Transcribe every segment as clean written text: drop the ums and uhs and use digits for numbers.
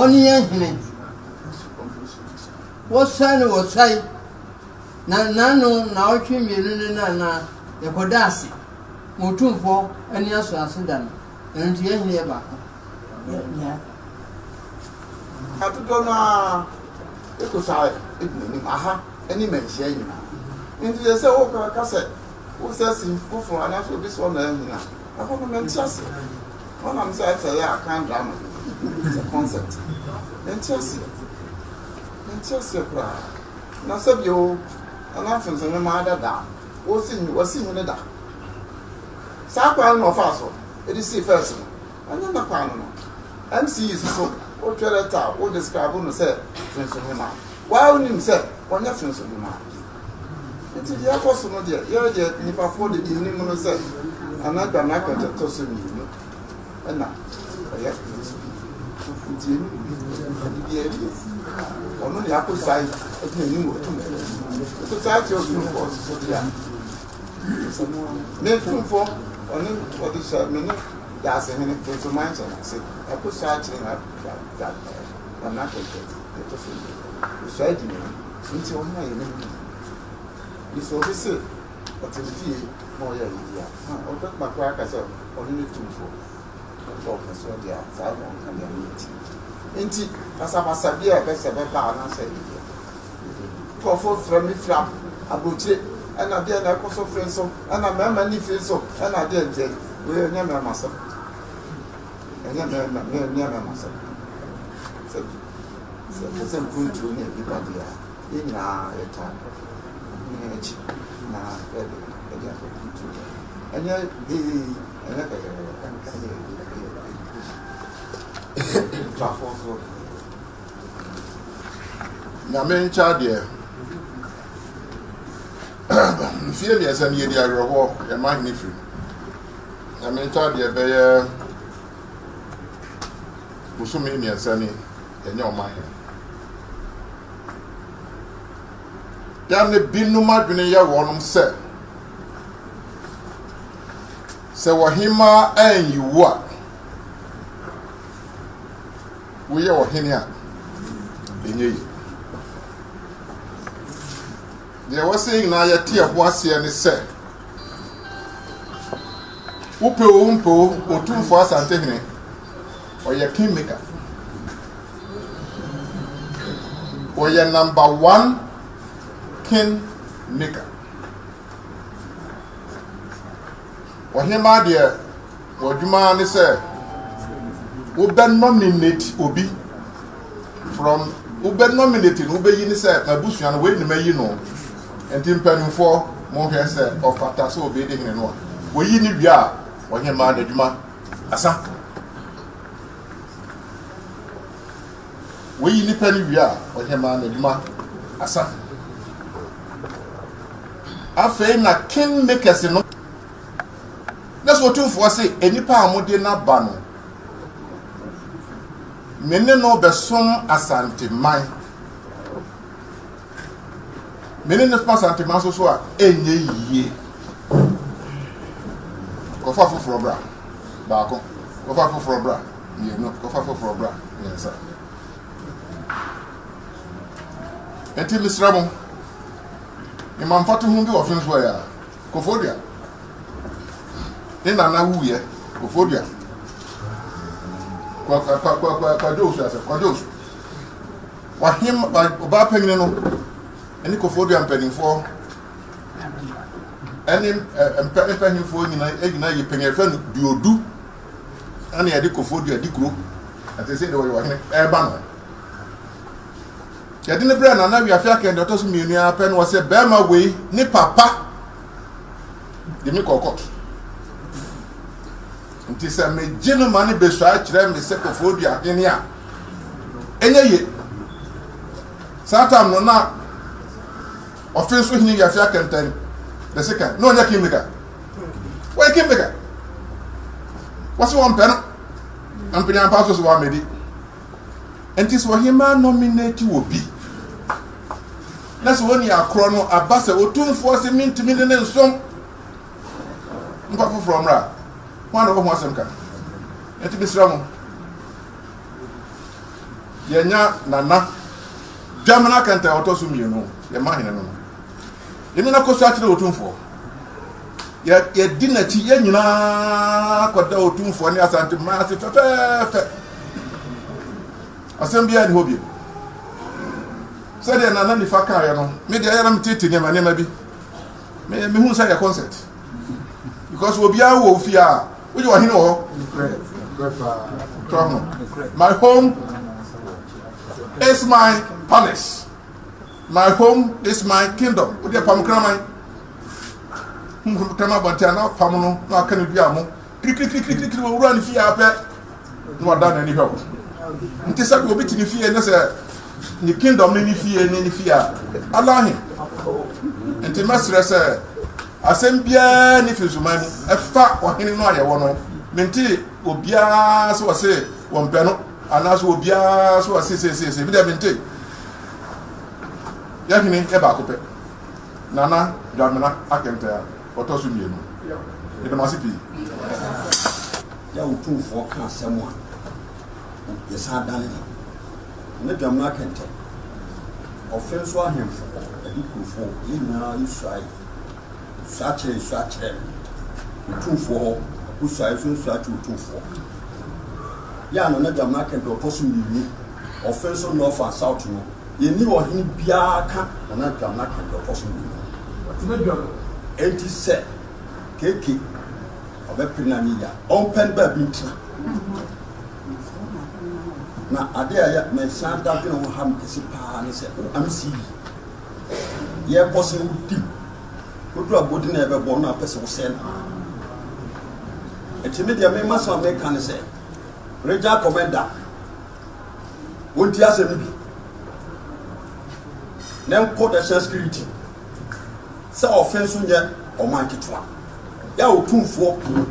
Ɔne yɛn hene. Wɔsae no wɔsae, na n'ano naawɔtwe mmienu ne no anaa yɛkɔda ase ma Otumfoɔ ani asɔ ase da no. Ɛno nti yɛn hene yɛ baako. Yɛ nea. Na dodoɔ no ara kɔ so ara di n'anim, aha ne manhyia nyinaa. Nti sɛ sɛ wokɔka sɛ wosɛ si foforɔ anaasɛ obi sɛ ɔna ahina, ɛhɔ no mente aseɛ. Ɔnam sɛ ɛsɛ yɛ akan drama sɛ concept. Mente aseɛ. Mente aseɛ koraa. Na sɛ bio, ɛna mfonsonwoma dada, wɔsi wɔsi hene da. Saa kwan no na ɔfaa so de sii first no. Ɛnyɛ ne kwan no no. MC yi so wotwerɛ lɛta a wo describe no sɛ Fensohemaa. Waa wonim sɛ ɔnyɛ Fensohemaa. Nti deɛ ɛkɔ so no deɛ, yɛ deɛ nnipafoɔ deɛ deɛ yɛnim no sɛ Nana Dwamena Kɛntɛ tɔ so mmienu ɛna ɔyɛ Fensohemaa. Nti yɛnim ade biara bi. Ɔno ne akɔsae ɛde n'anim wɔ tumfoɔ. Ɛkɔsae kyerɛ ɔtumfoɔ nso so deɛ a, me tumfoɔ ɔne ɔde hyɛ me ne Daasehene Fensoman hyɛ n'ase. Ɛkɔsae kyerɛ na Dwamena Kɛntɛ ɛtɔ so mmienu. Ɔsae di n'anim. Nti ɔno na yɛnim no. Nti sɛ obi se ɔte ne fie na ɔyɛ ayi deɛ a, ɔbɛtuma koraa aka sɛ ɔno ne tumfoɔ. Sɛ ɔpɛ sɛ ɔde a, saa na ɔka deɛ no nti. Nti basabasa bi a ɛbɛ sɛ ɛbɛba anaasɛ ayi deɛ. Nkurɔfoɔ frɛ me firi aburokyire, ɛna deɛ na ɛkɔ so firi nso, ɛna mmarima ni firi nso, ɛna deɛ nkyɛn. Wei ɛnyɛ mmarima sɛm. Ɛnyɛ mmarima, ɛnyɛ mmarima sɛm. Sɛ Sɛ yɛpɛ sɛ mpuntuo ne nnipa deɛ a, yɛn nyinaa yɛtaa hene akyi na yɛde yɛde akɔ mpuntuo. Ɛnyɛ hee, ɛnyɛ kɛkɛkɛkɛ, ɛnyɛ ntrafoɔ so. Nyame nkyɛ adeɛ. Mfie mmiɛnsa ni yɛdi awerɛhoɔ, yɛn mma hene firi mu. Nyame nkyɛ adeɛ bɛyɛ bosome mmiɛnsa ni yɛnyɛ ɔman hene. Da ne binom adwene yɛ wɔnom sɛ, sɛ wɔhemaa anyi wo a, woyɛ ɔhene a, ɛnyɛ yi. Deɛ ɛwɔ sɛ yɛn nyinaa yɛte ɛho aseɛ ne sɛ, wopɛ o wompɛ o, Otumfoɔ Asantehene, ɔyɛ kingmaker. Ɔyɛ number one kingmaker. Ɔhemaa deɛ w'adwuma ne sɛ wobɛ nominate obi from wobɛ nominate no wobɛyi ne sɛ m'abusua no wei ne mayi no nti mpanimfoɔ monhwɛ sɛ ɔfata sɛ obɛdi hene no a wɔyi ne wie a ɔhemaa n'adwuma asa wɔyi nipa no wie a ɔhemaa n'adwuma asa afei na king makers no Na sɛ Otumfoɔ se, Nnipa a mode no aba no, me ne no bɛsom Asanteman. Me ne no som Asanteman nso so a, ɛnyɛ yie. Kɔfa foforɔ bra, baako. Kɔfa foforɔ bra, mmienu. Kɔfa foforɔ bra, mmiɛnsa. Enti mesrɛ mo, mema mfatoho bi wɔ fe nso ɛyɛ a. Koforidua. Ne nana wuiɛ. Koforidua. Kwa kwa kwa kwa kwa kwadwo osu asɛ kwadwo osu. Wahem ɔbaa panyin no ɛne Koforidua mpanimfoɔ ɛne mpɛ mpanyinfoɔ nyinaa nyinaa yɛ panyin ɛfɛ no duodu ɛna yɛde Koforidua di kuro ɛte sɛ deɛ ɔyɛ ɔhene ɛreba no. Yɛde no brɛɛ Nana Wiafe Akan deɛ ɔtɔ so mmienu ara pɛ na ɔsɛ bɛrima wei ne papa de me kɔɔ court. Nti sɛ megye no ma no bɛsua kyerɛ me sɛ Koforidua hene a, ɛnyɛ ye. Saa tam no na ɔfe nso hene Wiafe Akɛntɛn the second na ɔnyɛ kingmaker. Wɔyɛ kingmaker. Wɔse wɔmpɛ no. Mpanyampa nso so wɔamɛdi. Enti sɛ ɔhemmaa nominate obi na sɛ wɔni akorɔ no aba sɛ otumfoɔ se mentumi ne ne nsom mfa foforɔ mmra ho a na wɔho asɛm ka. Enti mesrɛ mo. Yɛanya Nana Dwamena Kɛntɛn a ɔtɔ so mmienu, yɛn mahene no no. Yɛne no akɔsu akyerɛ Otumfoɔ. Yɛ, yɛdi n'akyi, yɛn nyinaa kɔda Otumfoɔ ne Asante man ase fɛfɛɛfɛ. Asɛm biara nni hɔ bio. Sɛdeɛ Nana Nifa kaeɛ no, me deɛ ɛyɛ na metete nneɛma nneɛma bi. Me, mehu sɛ yɛ concert. Because obiara wɔ ofie a, wogye ɔhene wɔ hɔ. Tɔ ho. My home is my palace. My home is my kingdom. Wode apam kraman. Hu kraman abɔnten a na apam no na aka no dua mo. Kirikirikirikiri wɔ wura ne fie apɛ na wada n'ani hwɛ wo. Nti sɛ obi te ne fie ne sɛ ne kingdom ne ne fie ne ne fie a alahe. Nti mɛsrɛ sɛ asɛm biara ne finsuman mu ɛfa ɔhene no a yɛwɔ no. Mente obiara sɛ wɔse wɔmpɛ no anaasɛ obiara sɛ wɔse seeseesei. Me deɛ mente. Yɛn hene yɛ baako pɛ, Nana Dwamena Akɛntɛ a ɔtɔ so mmienu. Meda mo ase pii. Yɛ a Otumfoɔ ka asɛm a, yɛsan dane no. Nana Dwamena Akɛntɛ, Ɔfe nso ahemfo, Adikurofoɔ, yɛn nyinaa yɛsuae. Sua kyerɛ sua kyerɛ no. Otumfoɔ hɔ, ɔkɔsuae nso sua kyerɛ Otumfoɔ. Yɛ a Nana Dwamena Akɛntɛ ɔtɔ so mmienu, Ɔfe nso North and South no, Yɛnni ɔhene biara ka Nana Dwamena Kɛntɛ ɔtɔ so mmienu. Ɔtena dwa mu. Enti sɛ KK ɔbɛpere no anyɛ yie a, ɔmpɛ no baabi ntena. Na adeɛ a ɛyɛ mesan da dwene ho ha me kɛse paa ne sɛ wo MC yi yɛkɔ sɛ wodi woduru abɔdi na yɛbɛbɔ no apɛ sɛ wosɛe no. Ɛti me deɛ mema sɛ meka ne sɛ regional commander Wontie asɛm no bi na nkɔ national security sɛ ɔfe nso nyɛ ɔman ketewa. Yɛ a otumfoɔ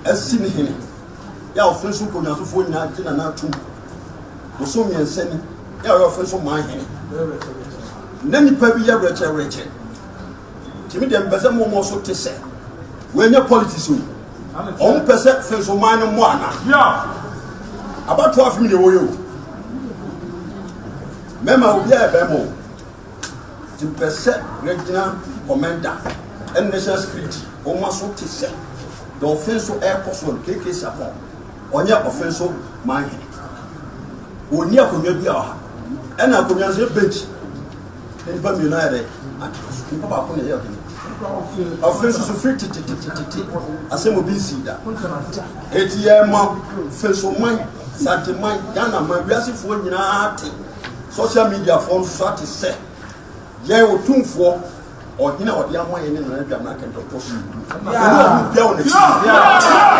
asi ne hene, yɛ a ɔfe nso nkonnwasofoɔ nyinaa gye nana atum bosom mmiɛnsa ni, yɛ a ɔyɛ ɔfe nso man hene. Na nipa bi yɛ werɛkyɛwerɛkyɛ. Nti me deɛ mepɛ sɛ mo mo so te sɛ wɔnyɛ politics o. Wɔn pɛ sɛ fensoman no mmɔ ana. Abatoɔ afem deɛ wɔyɛ o. Mɛma obi ayɛ bɛrima o. Nti mepɛ sɛ regional commander ɛne national security wɔn aso te sɛ deɛ ɔfen so ɛrekɔ so no KK Sapon ɔnyɛ ɔfen so man hene. Wɔnni akonnwa bi a ɔha ɛna akonnwa nso yɛ bench. Nnipa mmienu ayɛ dɛ atena so. Nipa baako na ɛyɛ ɔhene. Ɔfiri nso so firi tetetetete asɛm obi nsii da. Eti yɛ ma Fensoman, Santeman, Ghana man, wiasefoɔ nyinaa te social media foɔ nso so ate sɛ yɛn otumfoɔ ɔhene a ɔde ama yɛn ne Nana Dwamena Kɛntɛ ɔtɔ so mmienu. Ɛne ɔhene biara wɔ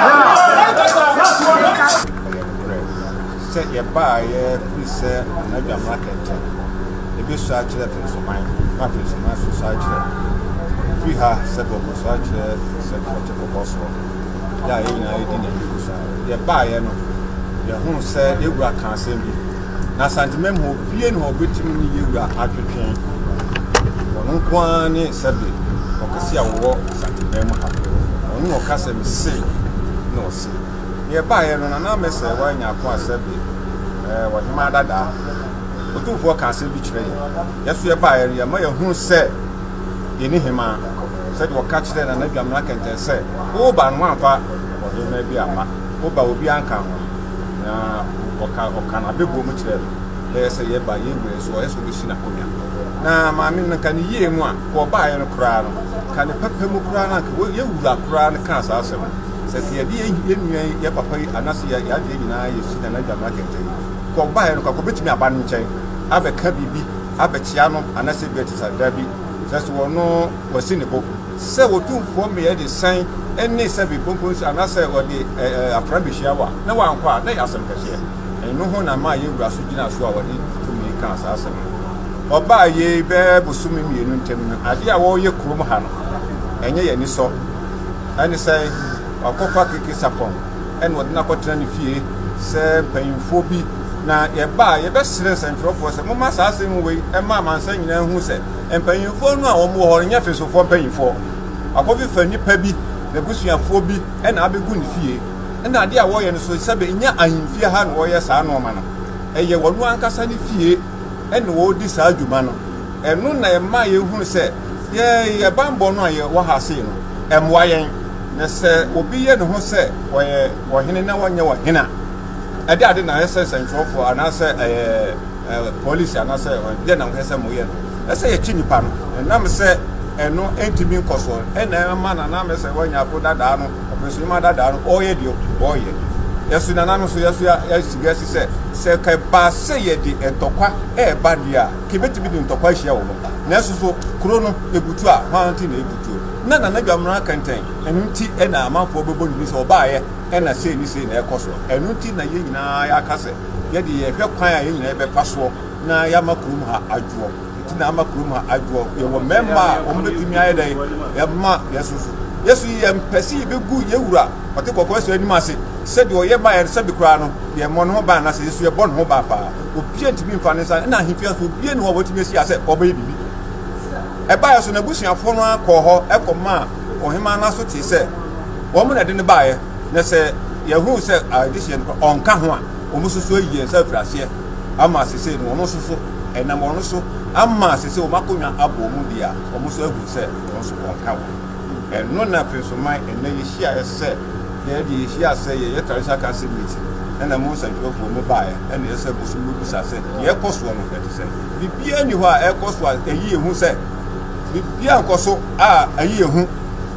n'akyi. Ɛyɛ nokorɛ sɛ yɛbaeɛ firi sɛ Nana Dwamena Kɛntɛ ɛbɛsua akyerɛ Fensoman na Fensoman nso sua akyerɛ firi ha sɛ bɛkɔsua akyerɛ sɛ Prɔte Kɔkɔɔ soɔ yɛ a yɛn nyinaa yɛdi n'akyi kɔsua. Yɛbaeɛ no yɛhuu sɛ yɛwura ka asɛm bi na Asanteman mu obie ne hɔ ɔbɛtumi ne yɛwura atwetwe ɔno nko ara ne sɛbe ɔkɛse a wɔwɔ Asanteman mu ha ɔno na ɔka sɛ mese na ɔse na yɛbaeɛ no Nana Mɛsɛ wanya ako a sɛbe ɛɛ ɔhemaa dadaa Otumfoɔ ka asɛm bi kyerɛ yɛn. Yɛn nso yɛbaeɛ no, yɛma yɛhunu sɛ yɛnni hemaa. Sɛdeɛ ɔka kyerɛɛ Nana Dwamena Kɛntɛn sɛ, Woreba no, woamfa ɔhemaa bi amma. Woba obiara nka ho. Na ɔka ɔka n'abɛbuo mu kyerɛɛ no. Bɛyɛ sɛ yɛba yɛn wura yi so, ɔyɛ sɛ ɔbɛsi n'akonnwa. Na maame no, nka ne yie mu a, nka ɔbaeɛ no koraa no, nka ne papa mu koraa no, anka yɛn wura koraa no kaa saa asɛm no. Sɛ nka yɛde yɛn nua yi, yɛn papa yi, anaasɛ yɛn adeɛ nyinaa yɛsi Nana Dwamena Kɛntɛn yi, Kɔ ɔbaeɛ no kɔ ɔbɛtumi aba no nkyɛn abɛka biribi abɛkyea no anaasɛ bi ɛte saa? Dabi, kyerɛ sɛ ɔno wasi ne bo sɛ Otumfoɔ mmeaɛ de sɛn ne sɛbe kponponsu anaasɛ ɔde afra bɛhyia wo a na wankɔ a, na ɛyɛ asɛm kɛseɛ. Ɛno ho na maa yɛn wura so gyinaa so a ɔde tumi kaa saa asɛm no. Ɔbaa yei bɛyɛ bosome mmienu ntam no, adeɛ a wɔreyɛ kurom ha no, ɛnyɛ yɛn anisɔ. Ɛne sɛn? Wakɔfa Keke Sapɔn. ɛna ɔde no akɔtena ne fie sɛ mpanyimfoɔ bi. Na yɛba a, yɛbɛsrɛ nsɛntwerɛfoɔ sɛ momma saa asɛm wei mma amansan nyinaa nhu sɛ mpanyimfoɔ no a wɔn wɔ hɔ no nyɛ Fesofoɔ mpanyimfoɔ. Wakɔfefa nnipa bi, n'abusuafoɔ bi na abɛgu ne fie. Ɛna adeɛ a wɔyɛ no so sɛbe nyɛ ahemfie ha na wɔyɛ saa nnoɔma no. Ɛyɛ ɔno ankasa ne fie na ɔredi saa dwuma no. Ɛno na ɛma yɛhunu sɛ yɛ yɛ bammɔ no a yɛwɔ ha sei no, ɛmmoa yɛn. Na sɛ obi yɛ ne ho sɛ ɔyɛ ɔhene na ɔnyɛ ɔhene a, ɛde ade na ɛsɛ sɛnkyerɛwfoɔ anaasɛ ɛyɛ polisi anaasɛ deɛ na wɔhwɛ sɛ moyɛ no. Ɛsɛ yɛkye nipa no. Ɛnam sɛ ɛno ntumi nkɔ soɔ ɛna ɛma Nana Mɛsɛ wanya ako dadaa no, ɔpɛsonyima dadaa no, ɔreyɛ deɛ ɔreyɛ. Yɛso nana no so yɛso yɛasi wiase sɛ sɛ kɛba sɛ yɛde ntɔkwa ɛreba deɛ a, kɛbɛtumi de ntɔkwa ahyia wɔ hɔ. Nanso so kuro no ebutu a, hwan nti na ebutuo? Na Nana Dwamena Kɛntɛn, ɛno nti ɛna amanfoɔ bɛbɔ ne din sɛ ɔbaeɛ ɛna sei ne sei na ɛkɔ soɔ. Ɛno nti na yɛn nyinaa yɛaka sɛ yɛde yɛhwɛ kwan a yɛn nyinaa yɛbɛfa soɔ na yɛama kurom ha adwoɔ. Nti na ama kurom ha adwoɔ. Yɛwɔ mmarima a wɔn bɛtumi ayɛ dɛn yɛma yɛso so. Yɛso yɛmpɛ sɛ yɛbɛgu yɛn wura ɔte kɔkɔɔ so anim ase sɛdeɛ ɔyɛ ma yɛn sɛbi koraa no yɛmmɔ ne ho ban anaasɛ yɛso yɛbɔ ne ho ban paa. Obiara ntumi mfa ne nsa ɛna ahemfie nso obiara nni hɔ a watumi asi ha sɛ ɔbɛyɛ biribi. Ɛbaeɛ so n'abusuafoɔ no ara kɔɔ hɔ kɔmaa ɔhemaa no aso tee sɛ wɔn na ɛde no baeɛ na sɛ yɛhuu sɛ adehyeɛ no ɔnka ho a wɔn nso so ayi yɛn nsa afiri aseɛ ama sesei no wɔn nso so ɛnam wɔn so ama sesei wɔn akonnwa abɔ wɔn deɛ a wɔn nso ahu sɛ wɔn nso wɔnka wɔn. Ɛno na afei nso man ɛnnɛ yɛhyiaeɛ sɛ yɛn deɛ yɛhyiaa sɛ yɛyɛ traditional council meeting ɛna mo nsɛntwerɛfoɔ mo baeɛ ɛna yɛ sɛ mo so mobɛbisa sɛ deɛ ɛkɔ soɔ no ɛte sɛ biribiara nni hɔ a ɛkɔ so a ɛyi yɛn hu sɛ biribiara nkɔ so a ɛyi yɛn hu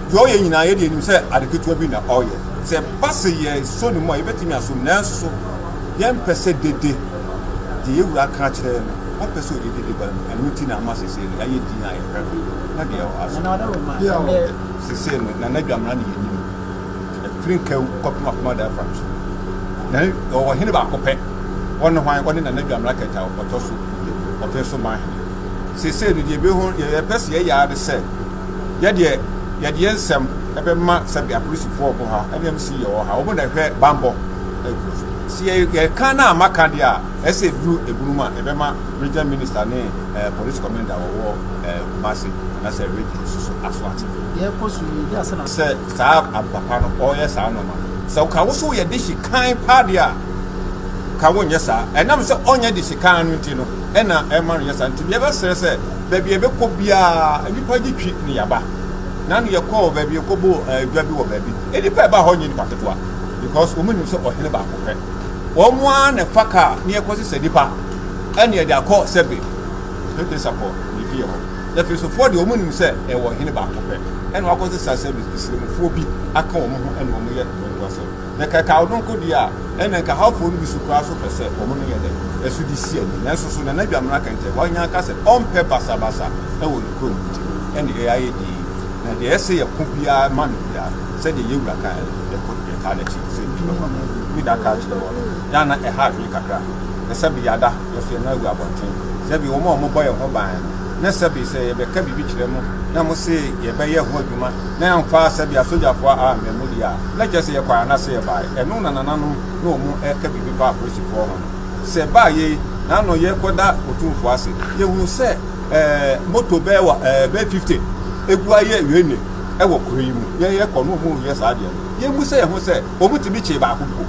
deɛ ɔyɛ nyinaa yɛde yɛnim sɛ ade ketewa bi na ɔyɛ sɛ ɛba sɛ yɛsɔ ne mu a yɛbɛtumi asom nanso so yɛmpɛ sɛ dede deɛ yɛwura ka akyerɛ no wɔmpɛ sɛ ɔde dede ba no ɛno nti na ama sesei no yɛayɛ din a yɛhwɛ no na deɛ ɛwɔ ha so sesei no Nana Dwamena ne yɛnim ɛfiri nkaw kɔpem akoma da afram so na ɔwɔ hene baako pɛ ɔne hwan ɔne Nana Dwamena kɛta ɔtɔ so ɔpɛ so man hene sesei no deɛ ɛbɛhu yɛpɛ sɛ yɛyɛ ara ne sɛ yɛdeɛ yɛde yɛn nsɛm ɛbɛma sɛbi apolisifoɔ wɔ ha ɛne MC yɛ wɔ ha wɔn na ɛhwɛ bambɔ ɛkuro so sɛ yɛka na amaka deɛ a ɛsɛ eduru ebunu mu a ɛbɛma region minister ne ɛɛ police commander wɔwɔ ɛɛ Kumasi anaasɛ region nso so aso ate. Yɛkɔ so yi di ase na. Sɛ saa papa no ɔreyɛ saa nneɛma no sɛ ka wo so yɛ dehye kan paa deɛ a ka wonyɛ saa ɛnam sɛ ɔnyɛ dehye kan no nti no ɛna ɛma no yɛ saa nti yɛbɛsrɛ sɛ baabi a yɛbɛkɔ biara nnipa gye twi ne yaba na no yɛkɔɔ baabi yɛkɔbɔ adwa bi wɔ baabi nnipa ɛba hɔ nyɛ nipa ketewa because wɔn nim sɛ ɔhene baako pɛ wɔn ara na ɛfa kaa ne yɛkɔ sesa nipa ɛne yɛde akɔ sɛbe pete sapɔ ne fie hɔ na fisofoɔ deɛ wɔn nim sɛ ɛwɔ ɔhene baako pɛ ɛna wakɔ sesa sɛbe sremfoɔ bi aka wɔn ho ɛna wɔn yɛ wɔn asɛm na kɛkɛ ɔno nko deɛ a ɛna nka hawfoɔ no bi so koraa so pɛ sɛ wɔn no yɛ dɛ ɛso de si ani nanso so Nana Dwamena Kɛntɛ wanya aka sɛ ɔmpɛ basabasa ɛwɔ ne kurom nti ɛna ɛyɛ ayɛ die na deɛ ɛsɛ yɛ ko biara ma no biara sɛdeɛ yɛwura kan yɛkɔ yɛtaa n'akyi sɛ yɛbɛkɔ bi da ka kyerɛ wɔn yɛn ana ɛha adwene kakra na sɛbi yɛada yɛso yɛn agu abɔnten sɛbi wɔn a wɔbɔ yɛn ho ban no na sɛbi sɛ yɛbɛka biribi kyerɛ mo na mo se yɛbɛyɛ ho adwuma na yɛmfa sɛbi asogyafoɔ a mmɛmu deɛ a na kyerɛ sɛ yɛkɔ anase yɛbaeɛ ɛno na nananom na wɔn ɛka biribi fa apolisifoɔ ho no sɛ baa yei na ano yɛkɔda otumfoɔ ase yɛhunu sɛ ɛɛ moto bɛɛ wɔ ɛɛ bɛɛ 50 egu ayɛ wene ɛwɔ kuro yi mu yɛyɛ kɔ no wɔn yɛ saa deɛ no yɛmu sɛ yɛn ho sɛ wɔn tumi kyee baako mpo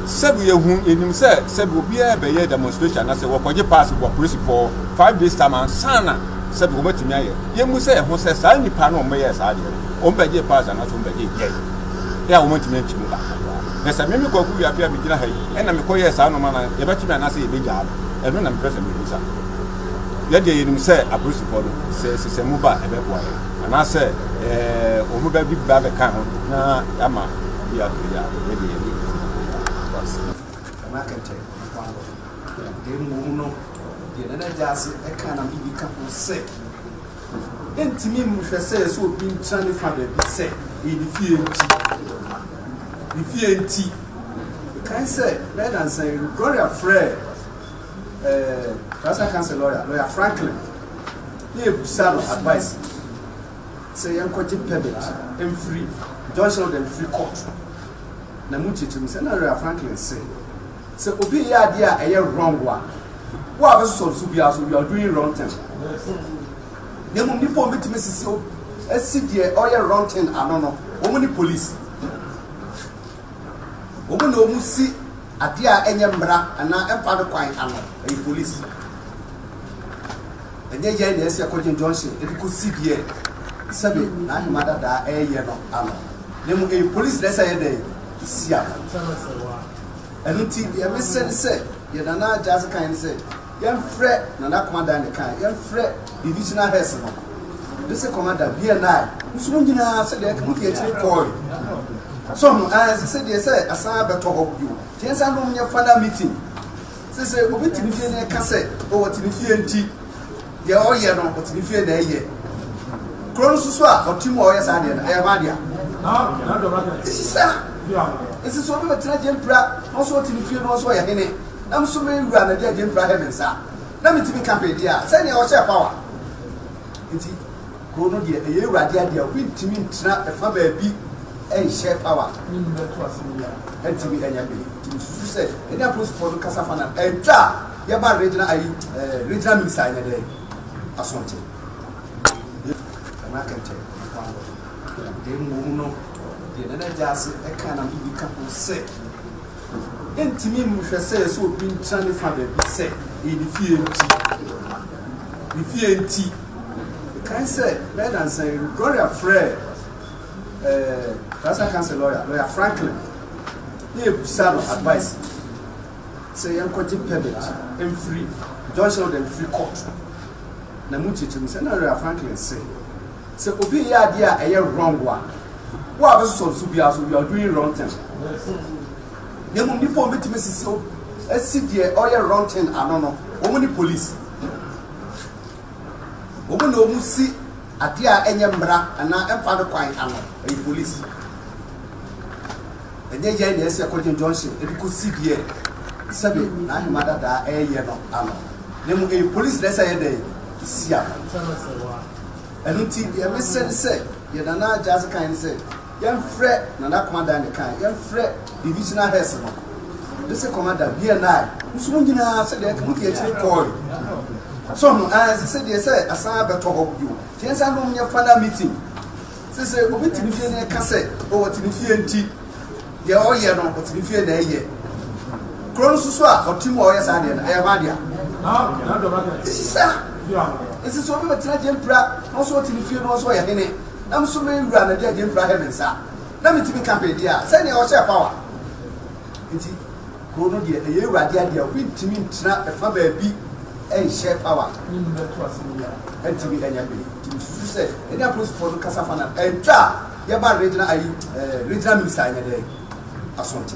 sɛbi yɛhu yɛnim sɛ sɛbi obiara bɛyɛ demonstration anaasɛ wɔkɔgye pass wɔ apolisifoɔ 5 days time ansa na sɛbi wɔmatumi ayɛ yɛmu sɛ yɛn ho sɛ saa nipa no wɔn bɛyɛ saa deɛ no wɔn bɛgye pass anaasɛ wɔn bɛgye yɛ yɛ a wɔn ntumi ankyi mu baako koraa na sɛ mímí kɔkɔ wiafe a megyina ha yi ɛna mekɔyɛɛ saa nneɛma na yɛbɛtumi anaasɛ yɛbɛgyaa no ɛno na mepɛ sɛ mebusa yɛdeɛ yɛnim sɛ apolisifoɔ no sɛ sesɛ mu ba ɛbɛboa yɛn anaasɛ ɛɛ wɔn bɛ bi ba bɛka ho na ama bi ato yi a yɛdeɛ yɛde Nana Kɛntɛ kwan na mmom no deɛ Nana Gyaase ɛka na bibi ka ho sɛ ɛntumi nhwɛ sɛ sɛ obi nkyerɛ ne fa baabi sɛ ɛyɛ ne fie nti ne fie nti kan sɛ bɛyɛ nansa yi Gloria frɛ ɛɛ Traditional Council lawyer, Lawyer Franklin, ne ebusa no advice sɛ yɛnkɔgye permit mfiri injunction order mfiri court na mu kyerɛkyerɛ mu sɛ na Lawyer Franklin sɛ sɛ obi yɛ adeɛ a ɛyɛ wrong a wo a bɛsosɔ so biara so you are doing wrong thing na mmom nipa a wɔbɛtumi sisi asi deɛ ɔyɛ wrong thing ano no wɔn ne police wɔn na wɔn si. adeɛ a ɛnyɛ mmara anaa ɛmfa ne kwan ano, ɛyɛ police. Ɛnyɛ yɛn na ɛsɛ yɛkɔgye injunction de kɔsi deɛ sɛbe n'ahema dadaa ɛreyɛ no ano, na mmom ɛyɛ police na ɛsɛ yɛ dɛn si ano. Ɛno nti deɛ mesɛ ne sɛ, deɛ Nana Gyasi kan ne sɛ, yɛmfrɛ Nana Komadan ne kan, yɛmfrɛ divisional heads no, district commander, BNI, nso mo nyinaa sɛdeɛ ɛka mo di akyire kɔɔe. So ho, ɛɛ sɛ deɛ sɛ asan abɛtɔ hɔ bio. Nti yɛnsan nom nyɛ final meeting. Sɛ sɛ obi te ne fie na ɛka sɛ o ɔte ne fie nti deɛ ɔyɛ no ɔte ne fie na ɛyɛ. Kuro no soso a ɔte mu a ɔyɛ saa deɛ no ɛyɛ hwan dea? Ɛsi saa. Ɛsi sɛ obi bɛtena Gyempira na ɔso ɔte ne fie na ɔso ɔyɛ hene na nso me wura na deɛ Gyempira hɛ me nsa na metumi ka hwee deɛ a sɛdeɛ ɔhyɛ power. Nti Kuro no deɛ ɛyɛ awurade adeɛ a obi ntumi ntena ɛfa baabi nhyɛ power ɛntumi ɛnyɛ hwee. Nti mesusu sɛ ɛne apolisifoɔ no kasa fa na ɛntwa a yɛba regional ayi ɛɛ regional minister ɛnyɛ dɛ asɔnte ɛna kɛntɛ kwan deɛ mmom no deɛ nana gya ase ɛka na bibi ka ho sɛ Entumi nhwɛ sɛ sɛ obi ntena ne fa baabi sɛ ɛyɛ ne fie nti. Ne fie nti. Mekae sɛ bɛyɛ nansa yi Gloria frɛɛ eh, Traditional Council lawyer, Lawyer Franklin, na yɛbusa no advice sɛ yɛnkɔgye permit mfiri injunction order mfiri court. Na mu kyerɛkyerɛ mu sɛ na Lawyer Franklin se Sɛ obi reyɛ adeɛ a ɛyɛ wrong a, wo a wobɛsosɔ no so biara so, you are doing wrong thing. Na mmom nipa a wɔbɛtumi asisi asi deɛ ɔyɛ wrong thing ano no, wɔn ne police. Wɔn na wɔn si adeɛ a ɛnyɛ mmara anaa ɛmfa no kwan ano, ɛyɛ police. Ɛnyɛ yɛn na ɛsɛ ɛkɔgye injunction ɛde kɔsi deɛ sɛbe n'ahema dadaa ɛyɛ no ano. Na mmom ɛyɛ police na ɛsɛ yɛ dɛn si ano. Ɛno nti deɛ mesɛ ne sɛ, deɛ Nana Gyasi kae ne sɛ, yɛmfrɛ Nana Komadan ne kae, yɛmfrɛ divisional heads no, district commander, BNI, nso mo nyinaa sɛdeɛ ɛka mo di akyire kɔɔe. So ho, ɛɛ sɛ deɛ sɛ asan abɛtɔ hɔ bio. Nti yɛnsan nom nyɛ final meeting. Sɛ sɛ obi te ne fie na ɛka sɛ, o ɔte ne fie nti, Deɛ ɔyɛ no, ɔte ne fie na ɛyɛ. Kuro no soso a ɔte mu a ɔyɛ saa deɛ no, ɛyɛ hwan dea? Ɛsi saa. Ɛsi sɛ obi bɛtena Gyempira na ɔso ɔte ne fie na ɔso ɔyɛ hene na nso me wura na deɛ Gyempira hɛ me nsa na metumi ka hwee deɛ a, sɛdeɛ ɔhyɛ power. Nti kuro no deɛ ɛyɛ awurade adeɛ a obi ntumi ntena ɛfa baabi nhyɛ power. Ɛntumi ɛnyɛ hwee. Nti mesusu sɛ ɛne apolisifoɔ no kasa fa na ɛntwa a Yɛba regional ayi eh, regional minister nyɛ dɛ asɔnte.